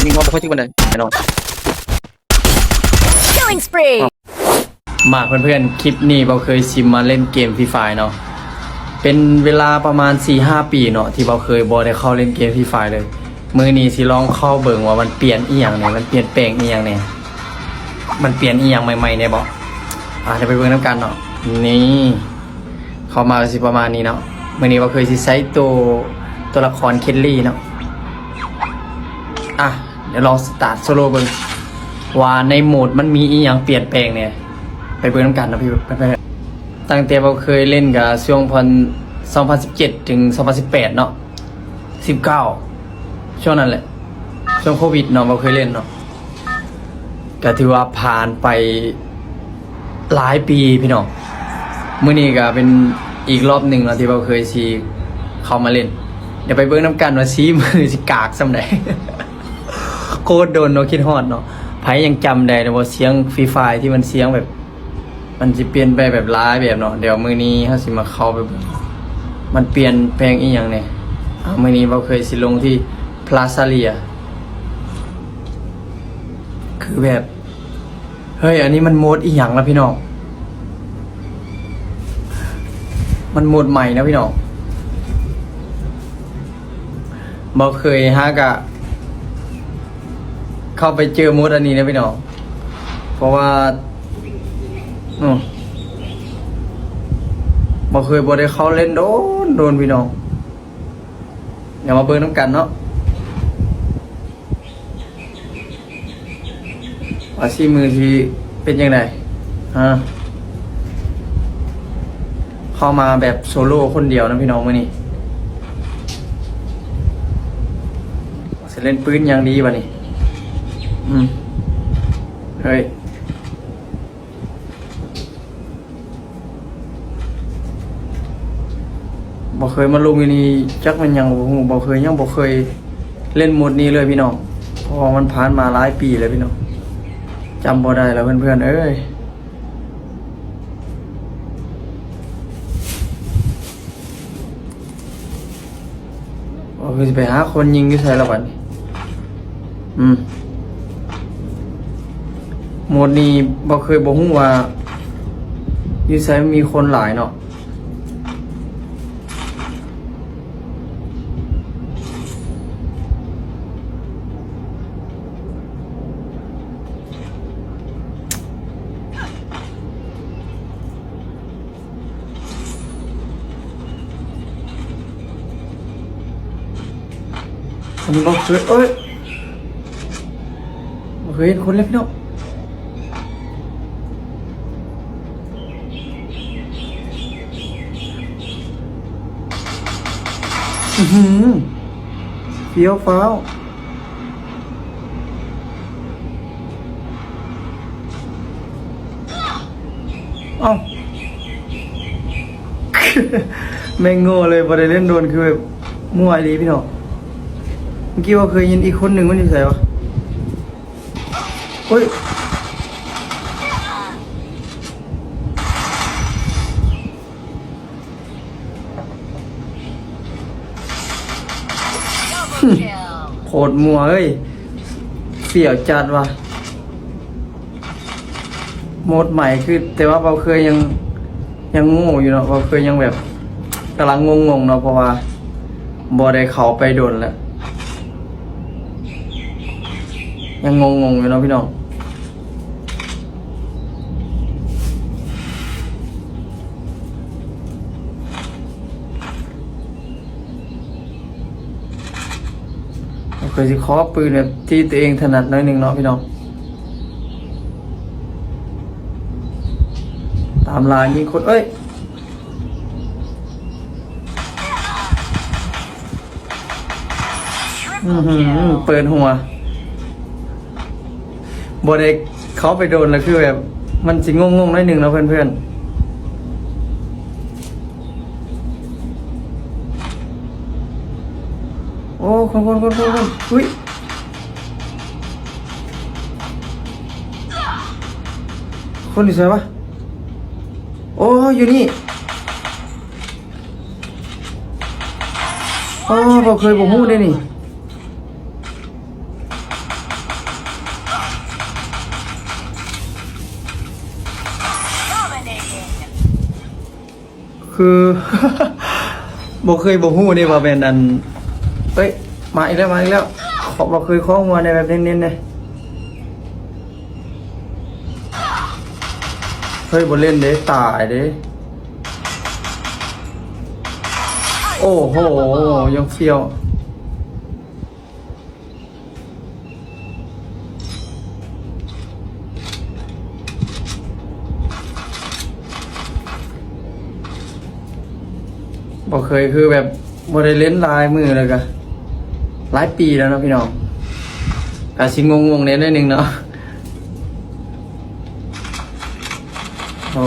ຍິງຮອດບໍ່ຄ່ອຍຖືກປານໃດ ແນ່ນອນ. Killing spree. ມາເພື່ອນໆ ຄລິບນີ້ເບົາເຄີຍຊິມາເລ່ນເກມຟຣີຟາຍເນາະ ເປັນເວລາປະມານສີ່ຫ້າປີເນາະ ທີ່ເບົາເຄີຍບໍ່ໄດ້ເຂົ້າເລ່ນເກມຟຣີຟາຍເລີຍ. ມື້ນີ້ຊິລອງເຂົ້າເບິ່ງວ່າມັນປ່ຽນອີ່ຫຍັງແດ່ ມັນປ່ຽນແປງອີ່ຫຍັງແດ່ ມັນປ່ຽນອີ່ຫຍັງໃໝ່ໆແດ່ບໍ. ອ່າ ດຽວໄປເບິ່ງນຳກັນເນາະ. ນີ້ ເຂົ້າມາກໍຊິປະມານນີ້ເນາະ. ມື້ນີ້ເບົາເຄີຍຊິໃຊ້ໂຕ ໂຕລະຄອນເຄລລີເນາະ. ອ່ະ ດຽວລອງສະຕາດໂຊໂລເບິ່ງ ວ່າໃນໂໝດມັນມີອີ່ຫຍັງປ່ຽນແປງແດ່. ໄປເບິ່ງນຳກັນເນາະພີ່ ໄປ ໄປ. ຕັ້ງແຕ່ເບົາເຄີຍເລ່ນກະຊ່ວງພັນ ສອງພັນສິບເຈັດ ເຖິງ ສອງພັນສິບແປດເນາະ ສິບເກົ້າ ຊ່ວງນັ້ນແຫຼະ ຊ່ວງໂຄວິດເນາະ ເບົາເຄີຍເລ່ນເນາະ. ກະຖືວ່າຜ່ານໄປຫຼາຍປີພີ່ນ້ອງ. ມື້ນີ້ກະເປັນອີກລອບໜຶ່ງເນາະ ທີ່ເບົາເຄີຍຊິເຂົ້າມາເລ່ນ. ດຽວໄປເບິ່ງນຳກັນວ່າສີມືຊິກາກສ່ຳໃດ. ໂຄດດົນເນາະ ຄິດຮອດເນາະ. ໃຜຍັງຈຳໄດ້ແດ່ບໍ່ ສຽງຟຣີຟາຍທີ່ມັນສຽງແບບ ມັນຊິປ່ຽນໄປແບບຫຼາຍແບບເນາະ. ດຽວມື້ນີ້ເຮົາຊິມາເຂົ້າໄປເບິ່ງ ມັນປ່ຽນແປງອີ່ຫຍັງແດ່. ອ່າ ມື້ນີ້ເບົາເຄີຍຊິລົງທີ່ພລາຊາເລຍ ຄືແບບ ເຮີ້ຍ ອັນນີ້ມັນໂໝດອີ່ຫຍັງລະພີ່ນ້ອງ? ມັນໂໝດໃໝ່ນະພີ່ນ້ອງ. ບໍ່ເຄີຍຫາກະເຂົ້າໄປເຈີໂໝດອັນນີ້ນະພີ່ນ້ອງ ເພາະວ່າ ອື ບໍ່ເຄີຍ ບໍ່ໄດ້ເຂົ້າເລ່ນໂດນໂດນພີ່ນ້ອງ. ດຽວມາເບິ່ງນຳກັນເນາະ ວ່າສີມືຊິເປັນຈັ່ງໃດ. ຮະ ເຂົ້າມາແບບໂຊໂລຄົນດຽວນະພີ່ນ້ອງມື້ນີ້. ຊິເລ່ນປືນຫຍັງດີບາດນີ້? ອືມ ເຮີ້ຍ. ບໍ່ເຄີຍມາລົງຢູ່ນີ້ ຈັກແມ່ນຫຍັງກໍບໍ່ຮູ້. ບໍ່ເຄີຍ ຍັງບໍ່ເຄີຍເລ່ນໂໝດນີ້ເລີຍພີ່ນ້ອງ ເພາະວ່າມັນຜ່ານມາຫຼາຍປີແລ້ວພີ່ນ້ອງ ຈຳບໍ່ໄດ້ແລ້ວເພື່ອນໆເອີຍ. ໂອ້ ຄືຊິໄປຫາຄົນຍິງຢູ່ໃສລະບັດນີ້? ອືມ ໂໝດນີ້ບໍ່ເຄີຍ ບໍ່ຮູ້ວ່າຢູ່ໃສມັນມີຄົນຫຼາຍເນາະ. ອັນນີ້ບໍ່ເຄີຍ ເອີຍ ບໍ່ເຄີຍເຫັນຄົນເລີຍພີ່ນ້ອງ. ອືຫື ຟຽວຟ້າວ. ເອົ້າ ແມ່ງໂງ່ເລີຍ ບໍ່ໄດ້ເລ່ນໂດນ ຄືແບບມົວອີ່ຫຼີພີ່ນ້ອງ. ເມື່ອກີ້ວ່າເຄີຍເຫັນອີກຄົນໜຶ່ງ ມັນຢູ່ໃສວະ? ໂອ້ຍ. ໂຄດມົວເອີຍ ຟຽວຈັດວ່າ ໂໝດໃໝ່ຄື ແຕ່ວ່າເບົາເຄີຍຍັງ ຍັງໂງ່ຢູ່ເນາະ ເບົາເຄີຍຍັງແບບກຳລັງງົງໆເນາະ ເພາະວ່າບໍ່ໄດ້ເຂົ້າໄປດົນແລ້ວ ຍັງງົງໆຢູ່ເນາະພີ່ນ້ອງ. ຂ້ອຍຊິຂໍປືນແບບທີ່ຕົວເອງຖະໜັດໜ້ອຍໜຶ່ງເນາະພີ່ນ້ອງ ຕາມລ່າຍິງຄົນ ເອີຍ. ອື້ຫື ເປີດຫົວ ບໍ່ໄດ້ເຂົ້າໄປໂດນແລ້ວ ຄືແບບມັນຊິງົງໆໜ້ອຍໜຶ່ງເນາະເພື່ອນໆ. ໂອ້ ຄົນໆໆໆ ອຸ້ຍ ຄົນຢູ່ໃສວະ? ໂອ້ ຢູ່ນີ້. ອໍ ບໍ່ເຄີຍ ບໍ່ຮູ້ເດ້ນີ້. ຄື ບໍ່ເຄີຍບໍ່ຮູ້ເດ້ວ່າແມ່ນອັນ ເອີຍ ມາອີກແລ້ວ ມາອີກແລ້ວ ເຄາະ ບໍ່ເຄີຍເຄາະຫົວໃນແບບເນັ້ນໆເດ້ ເຄີຍບໍ່ຫຼິ້ນເດ້ ຕາຍເດ້ ໂອ້ໂຫ ຍັງຟຽວ. ບໍ່ເຄີຍ ຄືແບບບໍ່ໄດ້ຫຼິ້ນຫຼາຍມື້ແລ້ວກະຫຼາຍປີແລ້ວເນາະພີ່ນ້ອງ ກະຊິງົງໆແດ່ໜ້ອຍໜຶ່ງເນາະ ໂອ້.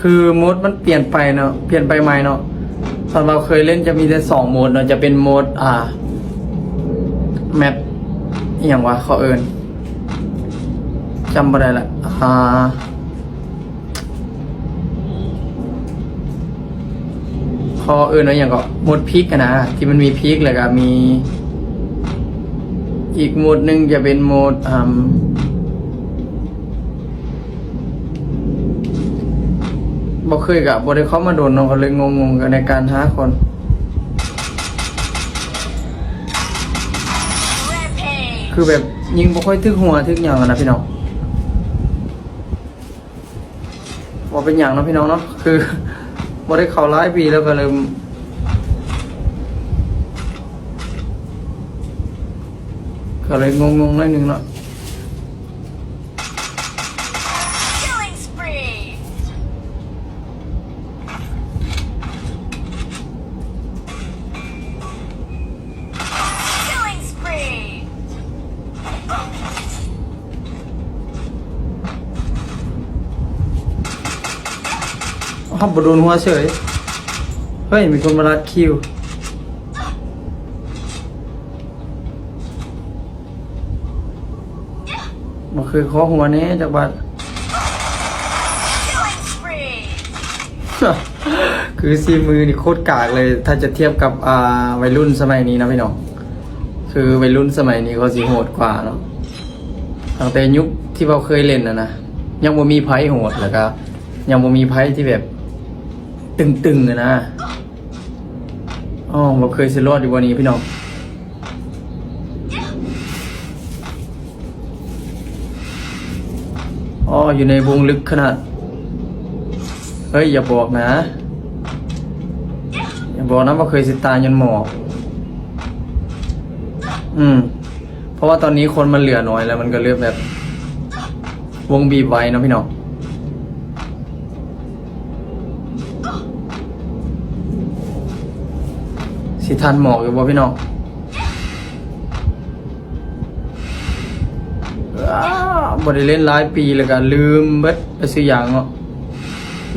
ຄືໂໝດມັນປ່ຽນໄປເນາະ ປ່ຽນໄປໃໝ່ເນາະ ສ່ວນເຮົາເຄີຍຫຼິ້ນຈະມີແຕ່ສອງໂໝດເນາະ ຈະເປັນໂໝດ ອ່າ ແມັບ ອີ່ຫຍັງວະ ເຂົາເອີ້ນ ຈຳບໍ່ໄດ້ລະ ອ່າ ເຂົາເອີ້ນວ່າຫຍັງເກາະ ໂໝດພິກຫັ້ນນະ ທີ່ມັນມີພິກ ແລ້ວກະມີອີກໂໝດໜຶ່ງຈະເປັນໂໝດ ອ່າ ບໍ່ເຄີຍ ກະບໍ່ໄດ້ເຂົ້າມາດົນເນາະ ກະເລີຍງົງໆກັນໃນການຫາຄົນ ຄືແບບຍິງບໍ່ຄ່ອຍຖືກຫົວຖືກຫຍັງຫັ້ນນະພີ່ນ້ອງ. ບໍ່ເປັນຫຍັງເນາະພີ່ນ້ອງເນາະ ຄືບໍ່ໄດ້ເຂົ້າຫຼາຍປີແລ້ວ ກະເລີ່ມ ກະເລີຍງົງໆໜ້ອຍໜຶ່ງເນາະ. Killing spree. ເຮົາບໍ່ໂດນຫົວເສີຍ ເຮີ້ຍ ມີຄົນມາລັດຄິວ. ບໍ່ຄືຂໍຫົວແດ່ຈັກບາດ Killing spree. ຄືສີມືນີ້ໂຄດກາກເລີຍ ຖ້າຈະທຽບກັບ ອ່າ ໄວລຸ້ນສະໄໝນີ້ນະພີ່ນ້ອງ ຄືໄວລຸ້ນສະໄໝນີ້ເຂົາຊິໂຫດກວ່າເນາະ ຕັ້ງແຕ່ຍຸກທີ່ເຮົາເຄີຍຫຼິ້ນຫັ້ນນະ ຍັງບໍ່ມີໃຜໂຫດ ແລ້ວກະຍັງບໍ່ມີໃຜທີ່ແບບຕຶງໆຫັ້ນນະ. ອໍ ບໍ່ເຄີຍຊິລອດຢູ່ບໍ່ນີ້ພີ່ນ້ອງ ອໍ ຢູ່ໃນວົງລຶກຂະໜາດ ເຮີ້ຍ ຢ່າບອກນະ ຢ່າບອກນະວ່າເຄີຍຊິຕາຍຍ້ອນໝອກ ອືມ ເພາະວ່າຕອນນີ້ຄົນມັນເຫຼືອໜ້ອຍແລ້ວ ມັນກະເລີຍແບບ ວົງບີບໄວເນາະພີ່ນ້ອງ ຊິທັນໝອກຢູ່ບໍ່ພີ່ນ້ອງ? ອ້າ ບໍ່ໄດ້ຫຼິ້ນຫຼາຍປີແລ້ວກະລືມເບິດໄປຊື່ຫຍັງເນາະ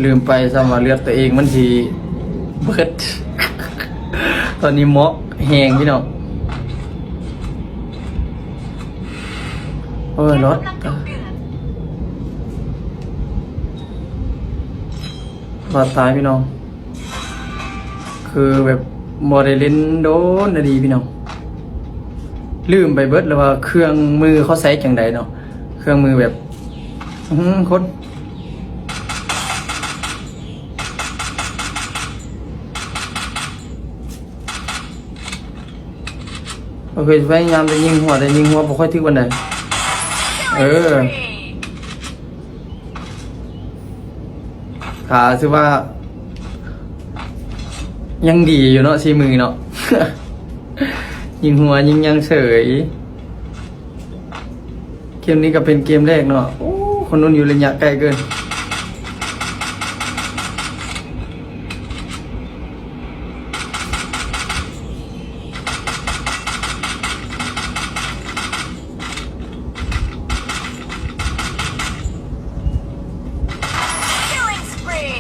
ລືມໄປຊ້ຳວ່າເລືອດຕົວເອງມັນຊິເບິດ ຕອນນີ້ໝອກແຮງພີ່ນ້ອງ. ໂອ້ຍ ລົດ ບາດຕາຍພີ່ນ້ອງ ຄືແບບບໍ່ໄດ້ຫຼິ້ນໂດນອີ່ຫຼີພີ່ນ້ອງ ລືມໄປເບິດແລ້ວວ່າເຄື່ອງມືເຂົາໃຊ້ຈັ່ງໃດເນາະ ເຄື່ອງມືແບບ ອື ຄົນ ໂອເຄ ພະຍາຍາມຈະຍິງຫົວ ແຕ່ຍິງຫົວບໍ່ຄ່ອຍຖືກປານໃດ ເອີ ກະຖືວ່າຍັງດີຢູ່ເນາະ ສີມືເນາະ ຍິງຫົວຍິງຫຍັງເສີຍ. ເກມນີ້ກະເປັນເກມແລກເນາະ ໂອ້ ຄົນນຸ່ນຢູ່ໄລຍະໄກເກີນ.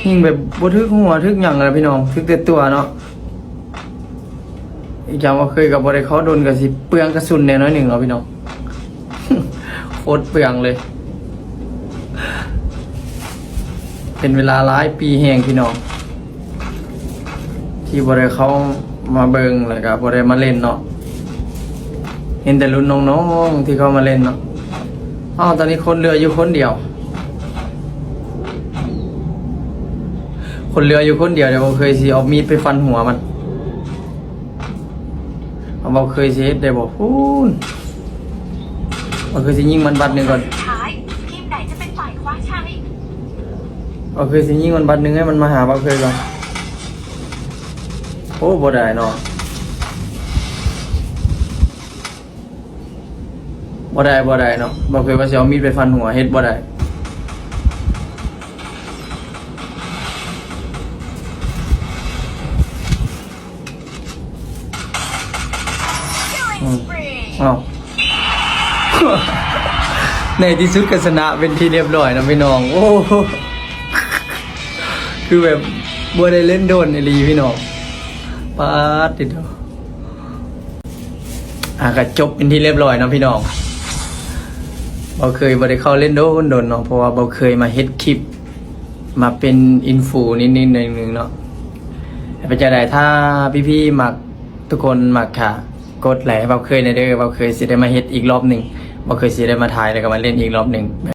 ຍິງແບບບໍ່ຖືກຫົວຖືກຫຍັງລະພີ່ນ້ອງ ຖືກແຕ່ຕົວເນາະ. ອີກຢ່າງວ່າເຄີຍກະບໍ່ໄດ້ເຂົ້າດົນ ກະຊິເປືອງກະສຸນແດ່ໜ້ອຍໜຶ່ງເນາະພີ່ນ້ອງ ໂຄດເປືອງເລີຍ ເປັນເວລາຫຼາຍປີແຮງພີ່ນ້ອງ. ທີ່ບໍ່ໄດ້ເຂົ້າມາເບິ່ງ ແລ້ວກໍບໍ່ໄດ້ມາຫຼິ້ນເນາະ. ເຫັນແຕ່ລຸ້ນນ້ອງໆທີ່ເຂົ້າມາຫຼິ້ນເນາະ. ອ້າວ ຕອນນີ້ຄົນເຫຼືອຢູ່ຄົນດຽວ ຄົນເຫຼືອຢູ່ຄົນດຽວ. ດຽວບໍ່ເຄີຍຊິເອົາມີດໄປຟັນຫົວມັນ. ເອົາ ບໍ່ເຄີຍຊິເຮັດໄດ້ບໍ່? ພຸ້ນ ບໍ່ເຄີຍຊິຍິງມັນບັດໜຶ່ງກ່ອນ. ສຸດທ້າຍ ທີມໃດຈະເປັນຝ່າຍຄວ້າໄຊ? ບໍ່ເຄີຍຊິຍິງມັນບັດໜຶ່ງ ໃຫ້ມັນມາຫາບໍ່ເຄີຍກ່ອນ. ໂອ້ ບໍ່ໄດ້ເນາະ. ບໍ່ໄດ້ ບໍ່ໄດ້ເນາະ. ບໍ່ເຄີຍວ່າຊິເອົາມີດໄປຟັນຫົວ ເຮັດບໍ່ໄດ້. ອືມ ເອົ້າ ໃນທີ່ສຸດກໍຊະນະເປັນທີ່ຮຽບຮ້ອຍເນາະພີ່ນ້ອງ. ໂອ້ ຄືແບບບໍ່ໄດ້ຫຼິ້ນດົນອີ່ຫຼີພີ່ນ້ອງ. ປາດຕິໂທ. ອ່າ ກໍຈົບເປັນທີ່ຮຽບຮ້ອຍເນາະພີ່ນ້ອງ. ບໍ່ເຄີຍ ບໍ່ໄດ້ເຂົ້າຫຼິ້ນດົນໆເນາະ ເພາະວ່າບໍ່ເຄີຍມາເຮັດຄລິບ ມາເປັນອິນຟູນິດໆໜ້ອຍໜຶ່ງເນາະ. ເປັນຈັ່ງໃດ ຖ້າພີ່ໆມັກ ທຸກຄົນມັກ ກະກົດໄລໃຫ້ບ່າວເຄີຍແດ່ເດີ. ບ່າວເຄີຍຊິໄດ້ມາເຮັດອີກລອບໜຶ່ງ ບ່າວເຄີຍຊິໄດ້ມາຖ່າຍ ແລ້ວກໍມາຫຼິ້ນອີກລອບໜຶ່ງ.